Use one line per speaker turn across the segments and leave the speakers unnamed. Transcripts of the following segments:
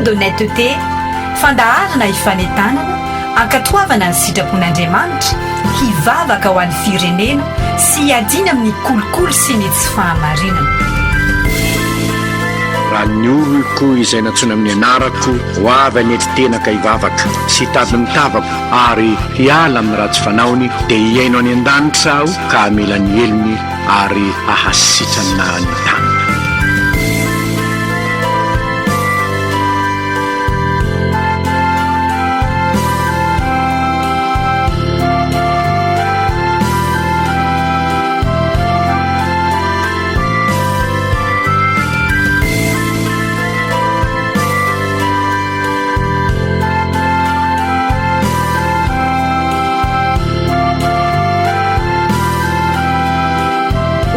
d'honnêteté, fandaharana hifanentanana, hankatoavana ny sitrapon'Andriamanitra, hivavaka ho an'ny firenena sy hiadiana amin'ny kolikoly sy ny tsy fahamarinana.
Raha ny oloko izay nantsoina amin'ny anarako ho avy hanetry tena ka hivavaka sy hitady ny tavako ary hiala amin'ny ratsy fanaony, dia hihaino any an-danitra Aho ka hamela ny helony ary hahasitrana ny taniny.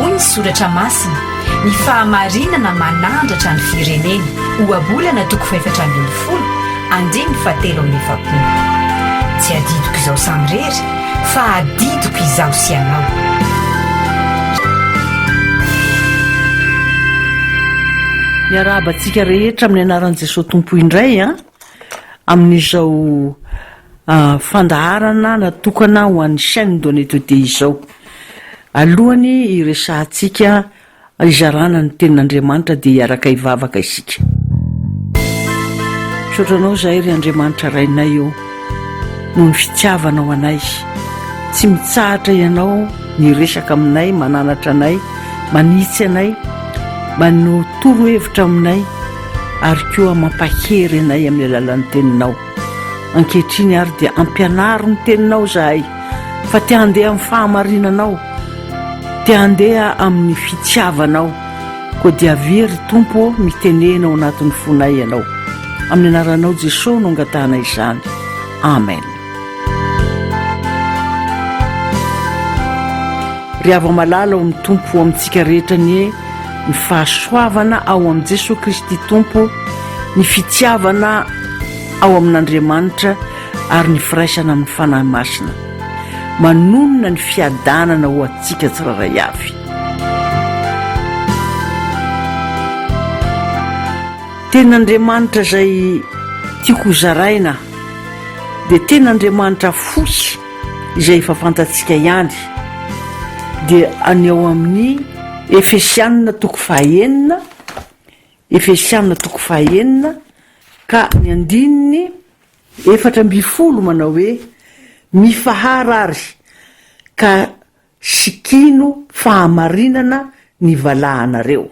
Hoy ny Soratra Masina, Ny fahamarinana manandratra ny firenena. Ohabolana toko fahefatra ambin'ny folo, andininy fahatelo amby efapolo. Tsy adidiko izaho samirery, fa adidiko izaho sy ianao.
Miarahaba antsika rehetra amin'ny anaran'i Jesoa Tompo indray an, amin'izao fandaharana natokana ho an'ny chaîne d'honnêteté izao. Alohany hiresahantsika hizarana ny tenin'Andriamanitra dia hiaraka hivavaka isika. Misaotra anao izahay ry Andriamanitra Rainay ô, noho ny fitiavanao anay. Tsy mitsahatra ianao miresaka aminay, mananatra anay, manitsy anay, manao torohevitra aminay ary koa mampahery anay amin'ny alalan'ny teninao. Ankehitriny ary dia ampianaro ny teninao izahay fa te handeha amin'ny fahamarinanao, te handeha amin'ny fitiavanao. Koa dia avia ry Tompo ô, mitenena ao anatin'ny fonay Ianao. Amin'ny anaranao Jesoa no angatahana izany. Amen. Ry hava-malala ao amin'ny Tompo, ho amintsika rehetra anie ny fahasoavana ao amin'i Jesoa Kristy Tompo, ny fitiavana ao amin'Andriamanitra ary ny firaisana amin'ny Fanahy Masina. Manonona ny fiadanana ho antsika tsirairay avy. Tenin'Andriamanitra izay tiako hozaraina dia tenin'Andriamanitra fohy izay efa fantatsika ihany dia any ao amin'ny Efesianina toko fahaenina, Efesianina toko fahaenina ka ny andininy 14 manao hoe, Mifahara ary ka sikino fahamarinana ny valahanareo.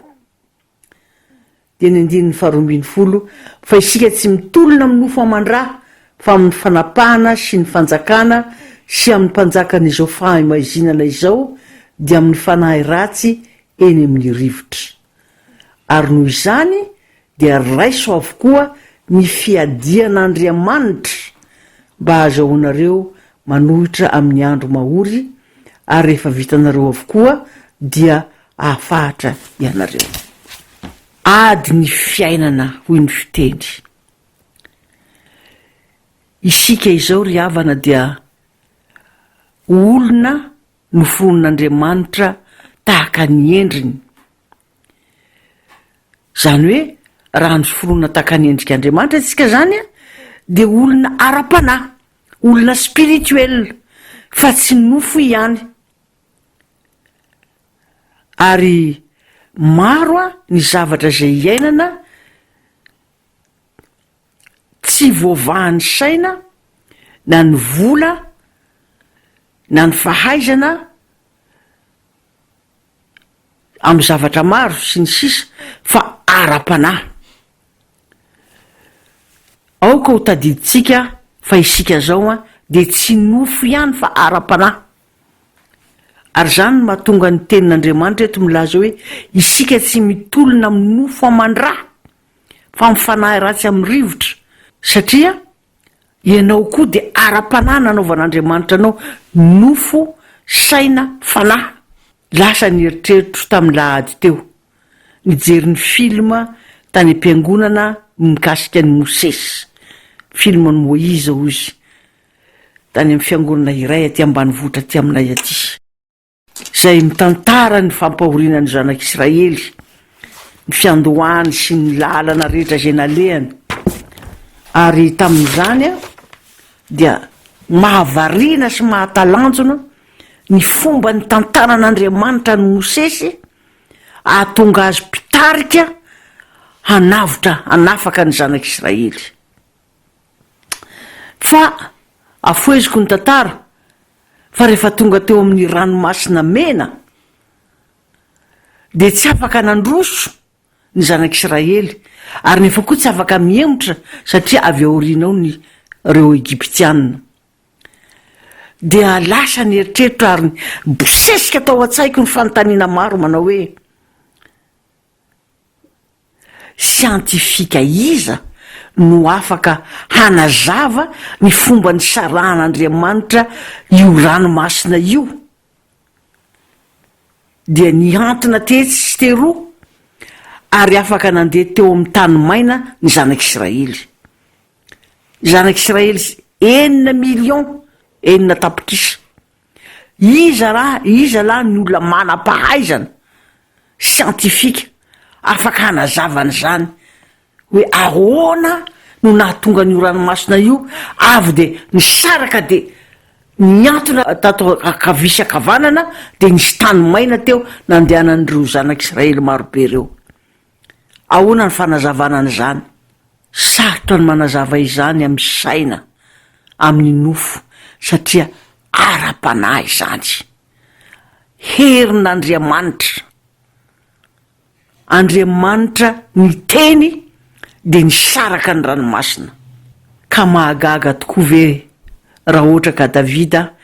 Dia ny andininy faharoa ambin'ny folo, Fa isika tsy mitolona amin'ny nofo aman-dra, fa amin'ny fanapahana sy ny fanjakana sy amin'ny mpanjakan'izao fahamaizinana izao, dia amin'ny fanahy ratsy eny amin'ny rivotra. Ary noho izany dia raiso avokoa ny fiadian'Andriamanitra mba hahazahoanareo manohitra amin'ny andro mahory, ary rehefa vitanareo avokoa dia hahafahatra ianareo. Ady ny fiainana hoy ny fiteny. Isika izao ry havana dia olona noforonin'Andriamanitra tahaka ny endriny. Izany hoe raha noforonina tahaka ny endrik'Andriamanitra isika izany dia olona ara-panahy, olona spirituel fa tsy nofo ihany. Ary maro ny zavatra izay iainana tsy voavahan'ny saina na ny vola na ny fahaizana amin'ny zavatra maro sy ny sisa fa ara-panahy. Aoka ho tadidintsika fa isika zao an dia tsy nofo ihany fa ara-panahy. Ary izany no mahatonga ny tenin'Andriamanitra eto milaza hoe isika tsy mitolona amin'ny nofo aman-dra fa amin'ny fanahy ratsy amin'ny rivotra satria Ianao koa dia ara-panahy nanaovan'Andriamanitra anao, nofo, saina, fanahy. Lasa ny eritreritro tamin'ny lahady teo, nijery ny film tany am-piangonana mikasika an'i Mosesy, film an'i Moïse hozy, tany amin'ny fiangonana iray aty ambanivohitra aty aminay aty. Izay mitantara ny fampahoriana ny zanak'Israely, ny fiandohany sy ny lalana rehetra izay nalehany. Ary tamin'izany dia mahavariana sy mahatalanjona ny fomba nitantanan'Andriamanitra an'i Mosesy hahatonga azy mpitarika hanavotra hanafaka ny zanak'Israely. Fa afoheziko ny tantara fa rehefa tonga teo amin'ny ranomasina mena dia tsy afaka nandroso ny zanak'Israely ary nefa koa tsy afaka mihemotra satria avy aoriana ao ny reo Egyptiana. Dia lasa ny eritreritro ary nibosesika tao an-tsaiko ny fanontaniana maro manao hoe, Siantifika iza no afaka hanazava ny fomba nisarahan'Andriamanitra io ranomasina io? Dia nihantona tetsy sy teroa ary afaka nandeha teo amin'ny tany maina ny zanak'Israely. Zanak'Israely enina millions, enina tapitrisa. Iza raha, iza lahy ny olona manam-pahaizana, siantifika, afaka hanazava an'izany hoe ahoana no nahatonga an'io ranomasina io avy dia nisaraka dia nihantona tato ankavia sy ankavanana dia nisy tany maina teo nandehanan'ireo zanak'Israely marobe ireo. Ahoana ny fanazavana an'izany? Sarotra ny manazava izany amin'ny saina, amin'ny nofo, satria ara-panahy izany. Herin'Andriamanitra. Andriamanitra niteny dia nisaraka ny ranomasina. Ka mahagaga tokoa ve raha ohatra ka Davida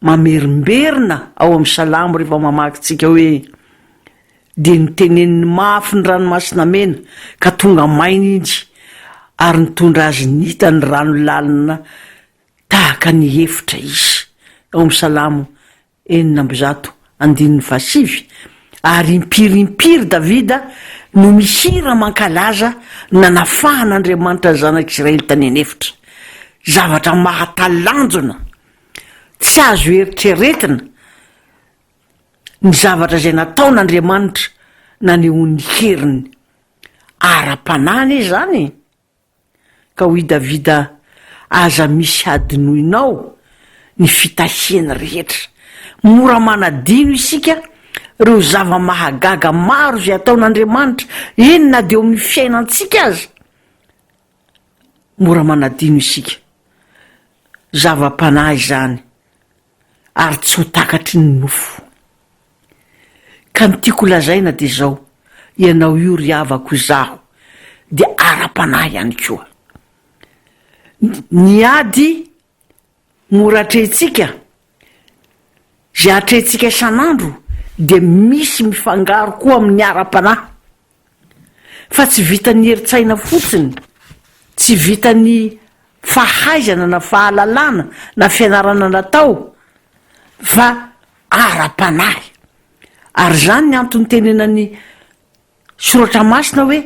mamerimberina ao amin'ny Salamo rehefa mamaky tsika hoe, Dia noteneniny mafy ny Ranomasina Mena, ka tonga maina iny, ary nitondra azy nita ny rano lalina tahaka ny efitra izy. Ao amin'ny Salamo 106, andininy fahasivy, Ary impiry impiry Davida no mihira mankalaza ny nanafahan'Andriamanitra ny zanak'Israely tany an'efitra. Zavatra mahatalanjona, tsy azo eritreretina, ny zavatra izay nataon'Andriamanitra nanehoany ny heriny ara-panahy anie izany e! Ka hoy Davida, Aza misy hadinoinao ny fitahiany rehetra. Mora manadino isika ireo zava-mahagaga maro izay ataon'Andriamanitra, eny na dia eo amin'ny fiainantsika aza. Mora manadino isika. Zava-panahy izany. ary tsy ho takatry ny nofo. Ka ny tiako lazaina dia izao, ianao io ry havako izaho dia ara-panahy ihany koa. Ny ady mora atrehintsika, izay atrehintsika isan'andro dia misy mifangaro koa amin'ny ara-panahy. Fa tsy vitan'ny herin-tsaina fotsiny, tsy vitan'ny fahaizana na fahalalana na fianarana natao fa ara-panahy. Ary izany ny antony itenenan'ny Soratra Masina hoe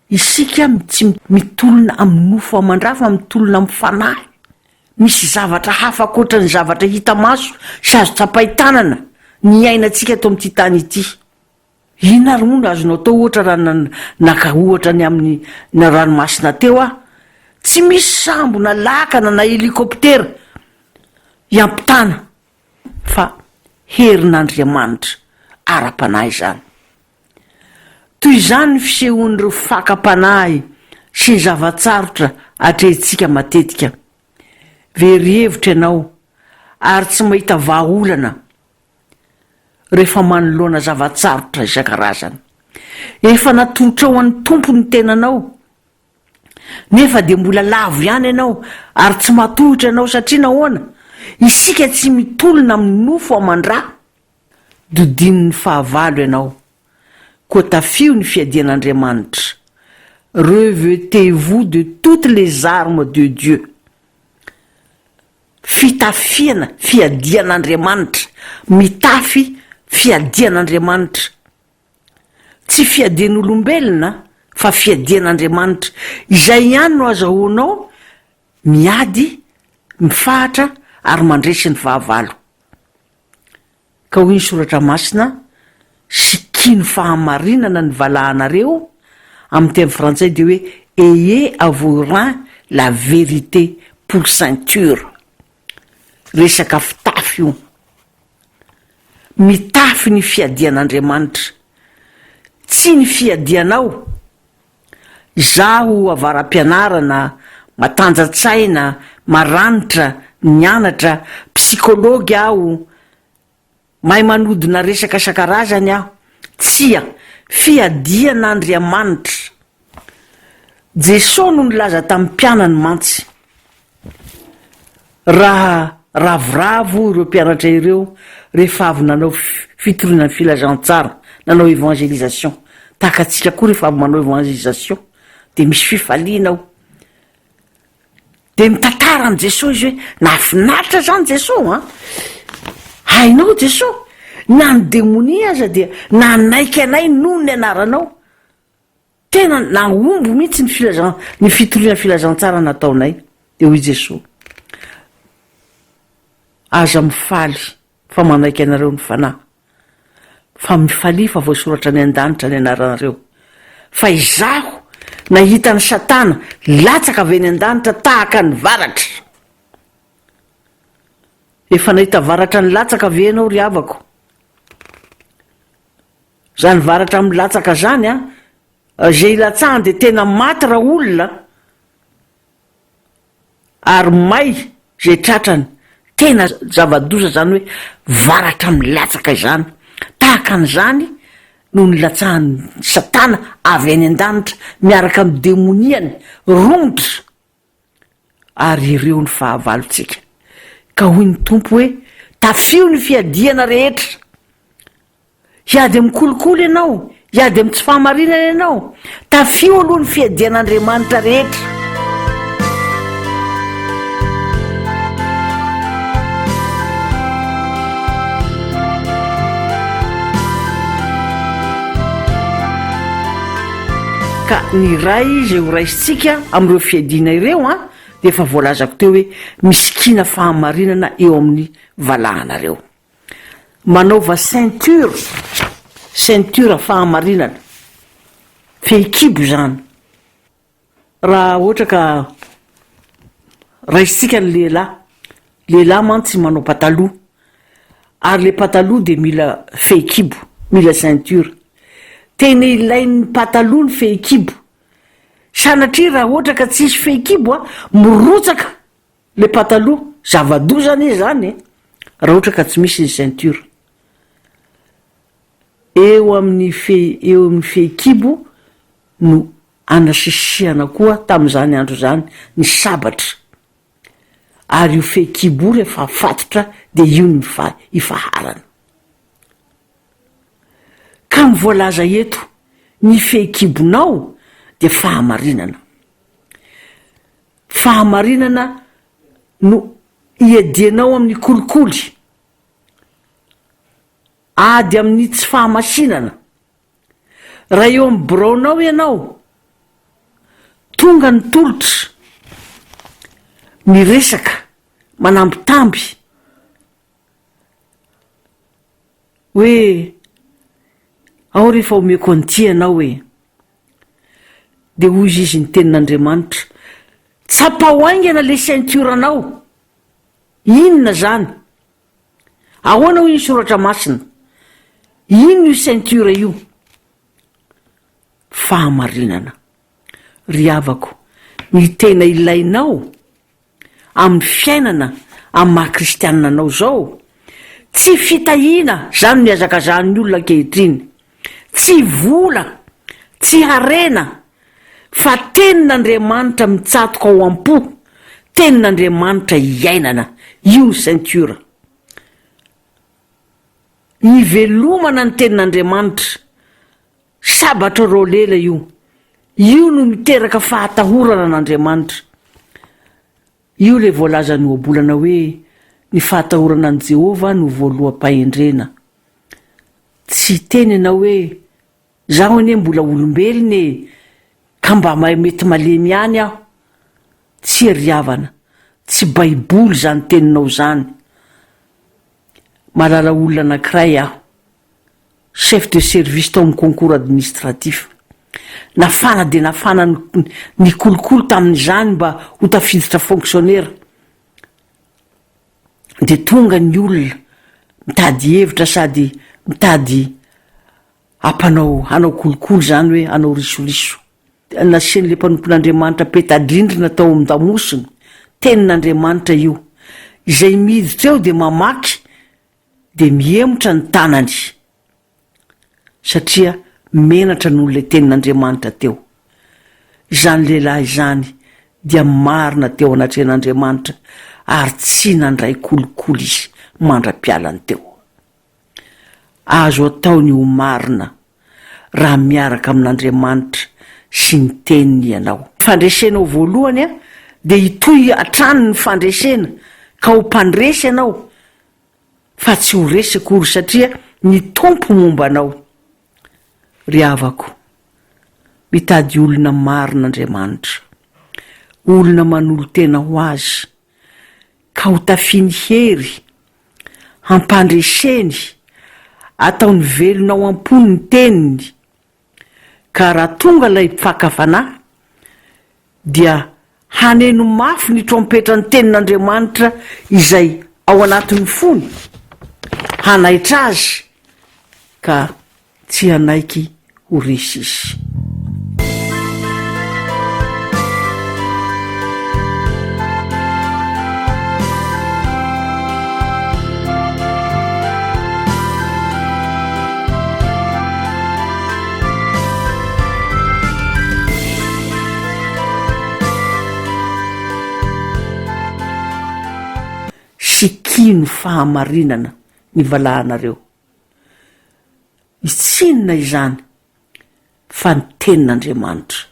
isika tsy mitolona amin'ny nofo aman-dra fa mitolona amin'ny fanahy. Misy zavatra hafa ankoatra ny zavatra hita maso sy azo tsapain-tanana ny iainantsika eto amin'ity tany ity. Inona ary moa no azonao atao ohatra raha naka ohatra ny amin'ny ny ranomasina teo aho? Tsy misy sambo na lakana na helicoptera hiampitana fa herin'Andriamanitra ara-panahy izany. Toy izany ny fisehoan'ireo fakam-panahy sy ny zava-tsarotra atrehintsika matetika. Very hevitra ianao ary tsy mahita vahaolana. rehefa manoloana zava-tsarotra isan-karazany. Efa natolotrao an'ny Tompo ny tenanao, nefa dia mbola lavo ihany ianao ary tsy matohitra ianao satria nahoana? Isika tsy mitolona amin'ny nofo aman-dra. Dodinin'ny fahavalo ianao, koa tafio ny fiadian'Andriamanitra. Revêtez-vous de toutes les armes de Dieu. Fitafiana fiadian'Andriamanitra, mitafy fiadian'Andriamanitra. Tsy fiadian'olombelona fa fiadian'Andriamanitra. Izay ihany no azahoanao miady, mifahatra ary mandresy ny fahavalo. Ka hoy ny Soratra Masina, Sikino fahamarinana ny valahanareo, amin'ny teny frantsay dia hoe. Ayez à vos reins la vérité pour ceinture. Resaka fitafy io. Mitafy ny fiadian'Andriamanitra. Tsy ny fiadianao. Izaho avara-pianarana, matanja-tsaina, maranitra, nianatra, psychologue aho, Mahay manodina resaka isan-karazany aho. Tsia, fiadian'Andriamanitra. Jesoa no nilaza tamin'ny mpianany mantsy. Raha ravoravo ireo mpianatra ireo rehefa avy nanao fitoriana ny filazantsara, nanao évangélisation. Tahaka antsika koa rehefa avy manao évangélisation dia misy fifaliana ao. Dia mitantara amin'i Jesoa izy hoe, nahafinaritra izany Jesoa an! Hainao Jesoa, na ny demonia aza dia nanaiky anay noho ny anaranao. Tena nahomby mihitsy ny filazan- ny fitoriana filazantsara nataonay. Dia hoy Jesoa, Aza mifaly fa manaiky anareo ny Fanahy. Fa mifalia fa voasoratra any an-danitra ny anaranareo. Fa izaho nahita an'i Satana latsaka avy any an-danitra tahaka ny varatra. Efa nahita varatra nilatsaka ve ianao ry havako? Izany varatra milatsaka izany an, izay ilatsahany dia tena maty raolona. Ary may izay tratrany. Tena zava-doza izany hoe varatra milatsaka izany. Tahaka an'izany no nilatsahan'i Satana avy any an-danitra miaraka amin'ny demoniany romotra. Ary ireo ny fahavalontsika. Ka hoy ny Tompo hoe, Tafio ny fiadiana rehetra. Hiady amin'ny kolikoly ianao, hiady amin'ny tsy fahamarinana ianao. Tafio aloha ny fiadian'Andriamanitra rehetra. Ka ny iray izay ho raisintsika amin'ireo fiadiana ireo an, dia efa voalazako teo hoe misikina fahamarinana eo amin'ny valahanareo. Manaova ceinture, ceinture fahamarinana, fehikibo izany. Raha ohatra ka raisintsika ny lehilahy, lehilahy mantsy manao pataloha, ary le pataloha dia mila fehikibo, mila ceinture. Tena ilain'ny pataloha ny fehikibo, sanatria raha ohatra ka tsisy fehikibo an, mirotsaka Le pataloha, zava-doza anie zany e, raha ohatra ka tsy misy ny ceinture. Eo amin'ny fe eo amin'ny fehikibo no anasisihana koa tamin'izany andro izany ny sabatra. Ary io fehikibo io rehefa afatotra dia io no ifa ifaharana. Ka ny voalaza eto, ny fehikibonao dia fahamarinana. Fahamarinana no iadianao amin'ny kolikoly, ady amin'ny tsy fahamasinana. Raha eo amin'ny biraonao ianao, tonga ny tolotra, miresaka, manambitamby, hoe ao re fa omeko an'ity ianao e. Dia hoy izy ny tenin'Andriamanitra, Tsapao haingana le ceinture-nao. Inona izany? Ahoana hoy ny soratra masina? Inona io ceinture io? Fahamarinana. Ry havako, ny tena ilainao amin'ny fiainana amin'ny maha kristianina anao izao, tsy fitahiana izany no ihazakazahan'ny olona ankehitriny, tsy vola, tsy harena, fa tenin'Andriamanitra mitsatoka ao am-po, tenin'Andriamanitra iainana, io ny ceinture. Ivelomana ny tenin'Andriamanitra. Sabatra roa lela io. Io no miteraka fahatahorana an'Andriamanitra. Io ilay voalazan'ny ohabolana hoe ny fahatahorana an'i Jehovah no voaloham-pahendrena. Tsy hiteny ianao hoe, 'Izaho anie mbola olombelona e, ka mba mety malemy ihany aho. Tsia ry havana, tsy Baiboly izany teninao izany. Mahalala olona anankiray aho. Chef de service tao amin'ny concours administratif. Nafana dia nafana ny kolikoly tamin'izany mba ho tafiditra fonctionnaire. Dia tonga ny olona mitady hevitra sady mitady hampanao hanao kolikoly izany hoe hanao risoriso. Nasian'ilay mpanompon'Andriamanitra peta-drindrina tao amin-damosiny, tenin'Andriamanitra io. Izay miditra eo dia mamaky dia mihemotra ny tanany satria menatra noho ilay tenin'Andriamanitra teo. Izany lehilahy izany dia marina teo anatrehan'Andriamanitra ary tsy nandray kolikoly izy mandra-pialany teo. Azo atao ny ho marina raha miaraka amin'Andriamanitra sy ny Teniny ianao. Fandresenao voalohany dia hitohy hatrany ny fandresena ka ho mpandresy ianao fa tsy ho resy akory satria ny Tompo momba anao. Ry havako, mitady olona marina Andriamanitra, olona manolo-tena ho Azy, ka ho tafiany hery, hampandreseny, ataony velona ao am-pony ny teniny, ka raha tonga ilay mpaka fanahy, dia haneno mafy ny trompetran'ny tenin'Andriamanitra izay ao anatin'ny fony, hanaitra azy, ka tsy hanaiky ho resy izy. Sikino fahamarinana ny valahanareo. Tsy inona izany fa ny Tenin'Andriamanitra.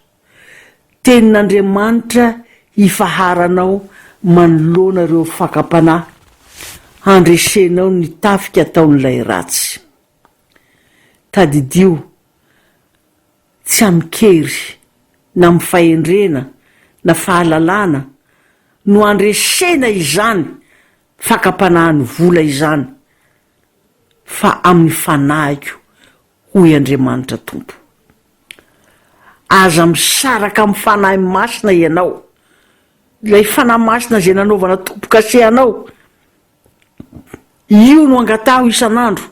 Tenin'Andriamanitra hifaharanao manoloana ireo fakam-panahy, handresenao ny tafika ataon'ilay ratsy. Tadidio, tsy amin-kery na amin'ny fahendrena na fahalalana no handresena izany fakam-panahin'ny vola izany, fa amin'ny fanahiko, hoy Andriamanitra Tompo. Aza misaraka amin'ny Fanahy Masina ianao, ilay Fanahy Masina izay nanaovana tombo-kase anao, io no angataho isan'andro.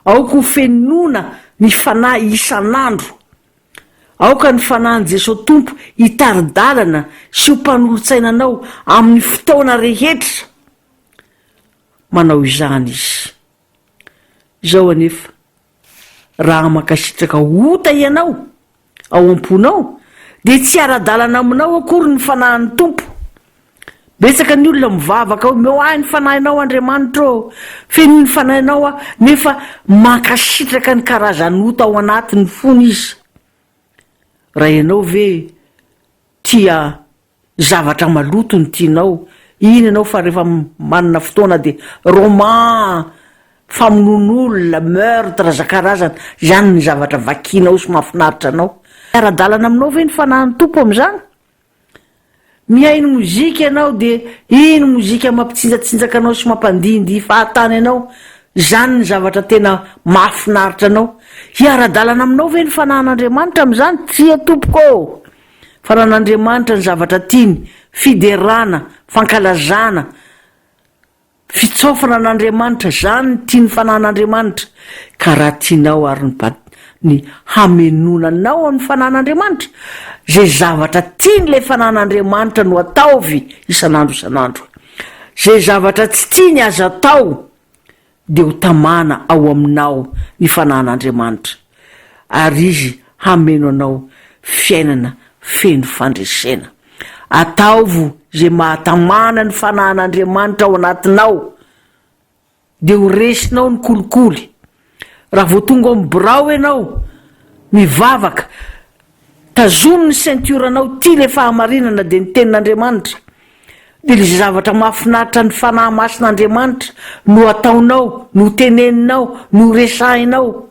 Aoka ho fenoina ny Fanahy isan'andro. Aoka ny Fanahin'i Jesoa Tompo hitari-dalana sy ho mpanolotsaina anao amin'ny fotoana rehetra. Manao izany izy. Izao anefa, raha mankasitraka ota ianao ao am-ponao, dia tsy hiara-dalana aminao akory ny Fanahin'ny Tompo. Betsaka ny olona mivavaka hoe, Omeo ahy ny Fanahinao, Andriamanitra ô, fenoy ny Fanahinao aho, nefa mankasitraka ny karazan'ota ao anatin'ny fony izy. Raha ianao ve tia zavatra maloto no tianao, iny ianao fa rehefa manana fotoana dia roman, famonoan'olona, meurtre zakarazana, izany ny zavatra vakianao sy mahafinaritra anao. Miara-dalana aminao ve ny fanahin'ny Tompo amin'izany? Mihaino mozika ianao dia iny mozika mampitsinjatsinjaka anao sy mampandihindihy fahatany anao, izany ny zavatra tena mahafinaritra anao. Hiara-dalana aminao ve ny fanahin'Andriamanitra amin'izany? Tsia tompoko ô! Fa raha an'Andriamanitra ny zavatra tiany, fiderana, fankalazana, fitsaofana an'Andriamanitra, izany no tian'ny Fanahin'Andriamanitra. Ka raha tianao ary ny mba ny hamenoana anao amin'ny Fanahin'Andriamanitra, izay zavatra tian'ilay Fanahin'Andriamanitra no ataovy isan'andro isan'andro. Izay zavatra tsy tiany aza atao. dia ho tamana ao aminao ny Fanahin'Andriamanitra, ary Izy hameno anao fiainana feno fandresena. Ataovo izay mahatamana ny Fanahin'Andriamanitra ao anatinao, dia ho resinao ny kolikoly. Raha vao tonga ao amin'ny birao ianao, mivavaka, tazomy ny ceinture-nao, tia ilay fahamarinana dia ny Tenin'Andriamanitra, dia ilay zavatra mahafinaritra ny Fanahy Masin'Andriamanitra no ataonao, no teneninao, no resahinao,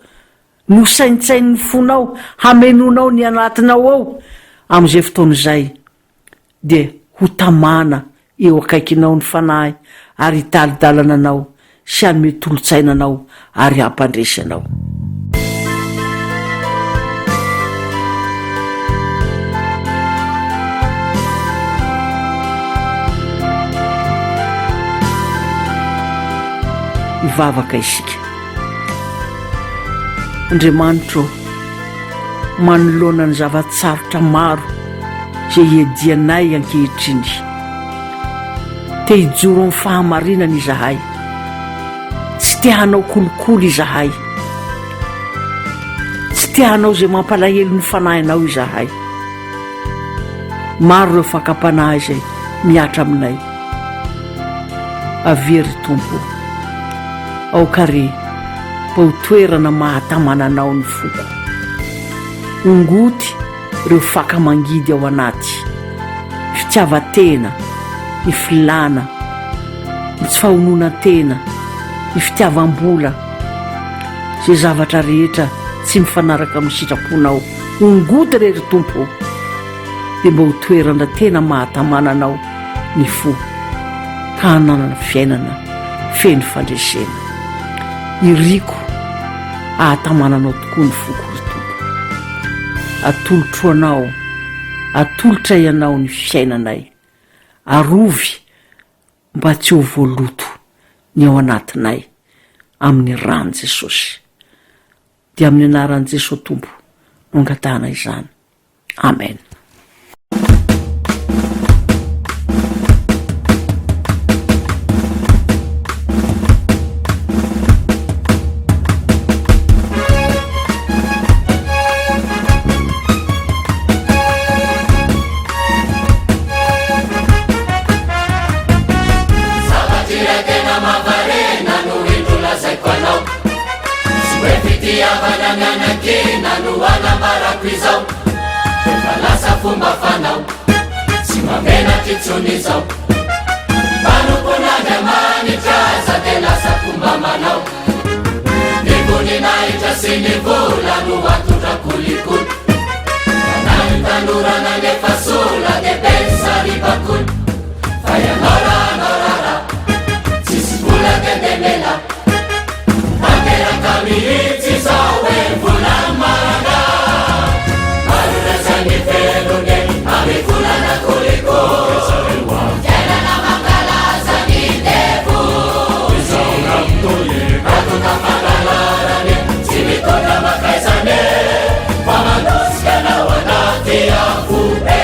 no saintsainin'ny fonao, hamenoanao ny anatinao ao, amin'izay fotoana izay dia ho tamana eo akaikinao ny Fanahy ary hitari-dalana anao sy hanome tolo-tsaina anao ary hampandresy anao. Hivavaka isika. Andriamanitro ô, manoloana ny zava-tsarotra maro izay iadianay ankehitriny, te hijoro amin'ny fahamarinana izahay. Tsy te hanao kolikoly izahay. Tsy te hanao izay mampalahelo ny fanahinao izahay. Maro ireo fakam-panahy izay mihatra aminay. Avia ry Tompo ô. Aoka re mba ho toerana mahatamana Anao ny foko. Ongoty ireo faka mangidy ao anaty, fitiavan-tena, ny filàna, ny tsy fahononan-tena, ny fitiavam-bola, izay zavatra rehetra tsy mifanaraka amin'ny sitraponao. Ongoty re ry Tompo ô, dia mba ho toerana tena mahatamana Anao ny fo, ka hananana fiainana feno fandresena. Iriko hahatamana Anao tokoa ny foko ry Tompo. Atolotro Anao, atolotray Anao ny fiainanay. Arovy mba tsy ho voaloto ny ao anatinay amin'ny ran'i Jesosy. Dia amin'ny anaran'i Jesoa Tompo no angatahana izany. Amen.
Zavatra iray tena mahavarena no indro lazaiko anao. Tsy hoe fitiavana mianakina no anambarako izao. Efa lasa fomba fanao, tsy mamenatra intsony izao. Mpanompon'Andriamanitra aza dia lasa fomba manao. Ny voninahitra sy ny vola no atondra kolikoly. Fa na ny tanora nanefa sola dia be ny saribakoly. Fa ianao raha hanao raharaha, tsisy vola dia ndeha mialà. Tanteraka mihitsy izao hoe volan'ny maranga. Maro ireo izay mivelona e, amin'ny volana kolikoly. Fiainana mankalaza ny devoly. Rakoto fangalarana e, tsy mitondra mankaizana e, fa manosika anao anaty afobe.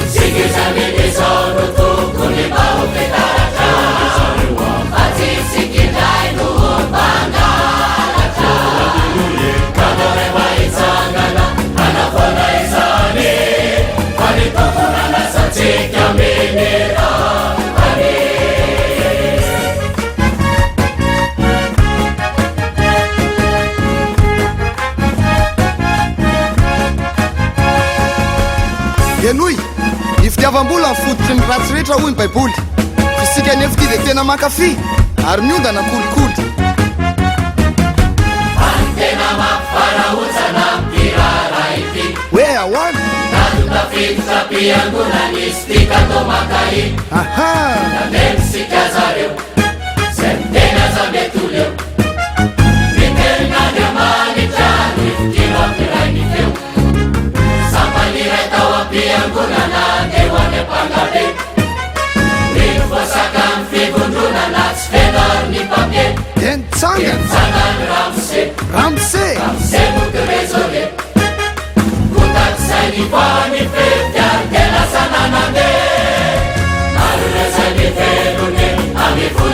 Isika izany izao no tokony mba ho fitaratra, fa tsy isika indray no ho mpangalatra. Kanao re mba hitsangana hanafoana izany, fa ny Tompo nanasa antsika amin'ny rany.
Henoy! Ny fitiavam-bola ny fototry ny ratsy rehetra hoy ny Baiboly. Isika anefa ity dia tena mankafy ary miondana kolikoly.
Fa ny tena mampivarahontsana amin'ity raharaha ity.
Hoe ahoana?
Nado tafiditra am-piangonana izy ity ka toa maka iny.
Aha!
Nalemy isika zareo, izay miteny aza mety ho leo. Ny tenin'Andriamanitra no ifikiro hampiray ny feo. Sampana iray tao am-piangonana andeha ho any Ampangabe. Mino voasakan'ny fivondronana tsy feno ary ny papier.
Dia nitsangana.
Dia nitsangana ny ramose.
Ramose!
Ramose mody raisonné. Kotak'izay nivoahan'ny fety ary dia lasa nanandeha. Maro ireo izay nivelona e, amin'ny vola.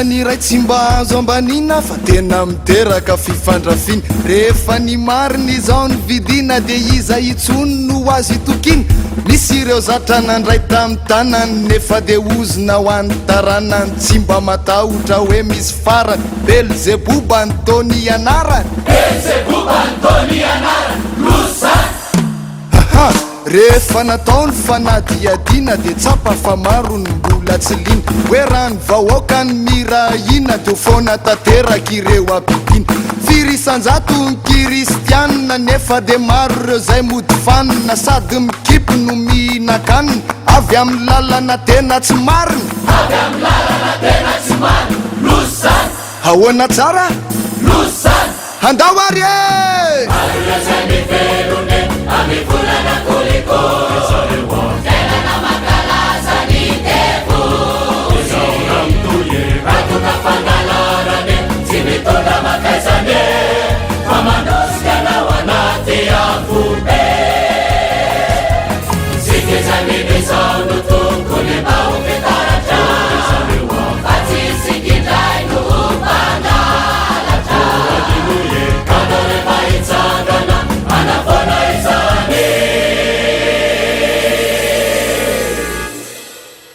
Volan'ny iray tsy mba azo ambaniana fa tena miteraka fifandrafiana. Rehefa ny marina izao no vidiana dia iza intsony no azo itokiana? Misy ireo zatra nandray tamin'ny tanany nefa dia ozona ho an'ny taranany tsy mba matahotra hoe misy farany. Belzeboba ny Tony anarany.
Belzeboba ny Tony anarany. Loza izany!
Aha! Rehefa natao ny fanadihadiana dia tsapa fa maro ny mbola tsy liana hoe raha ny vahoaka no mira hina dia ho foana tanteraka ireo habibiana. Firy isan-jato ny kiristianina nefa dia maro ireo izay mody fanina sady mikipy no mihinan-kanina avy amin'ny lalana tena tsy marina.
Avy amin'ny lalana tena tsy marina. Loza izany!
Ahoana tsara?
Loza izany!
Handao ary e!
Maro ireo izay mivelona e, amin'ny volana kolikoly. Fiainana mankalaza ny devoly. Raha toa ka fangalarana e, tsy mitondra mankaizany e, fa manosika anao anaty afobe. Isika izay mino izao no tokony mba ho fitaratra, fa tsy isika indray no ho mpangalatra.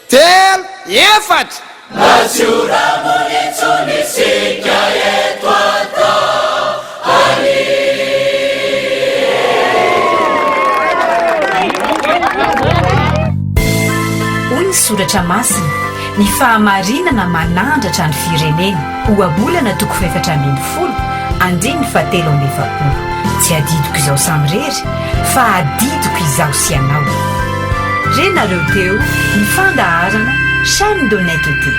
Telo, efatra.
Mba tsy ho rambony intsony isika eto an-tany.
Hoy ny Soratra Masina, Ny fahamarinana manandratra ny firenena. Ohabolana toko fahefatra ambin'ny folo, andininy fahatelo amby efapolo. Tsy adidiko izaho samirery, fa adidiko izaho sy ianao. Renareo teo ny fandaharana Chaîne d'honnêteté.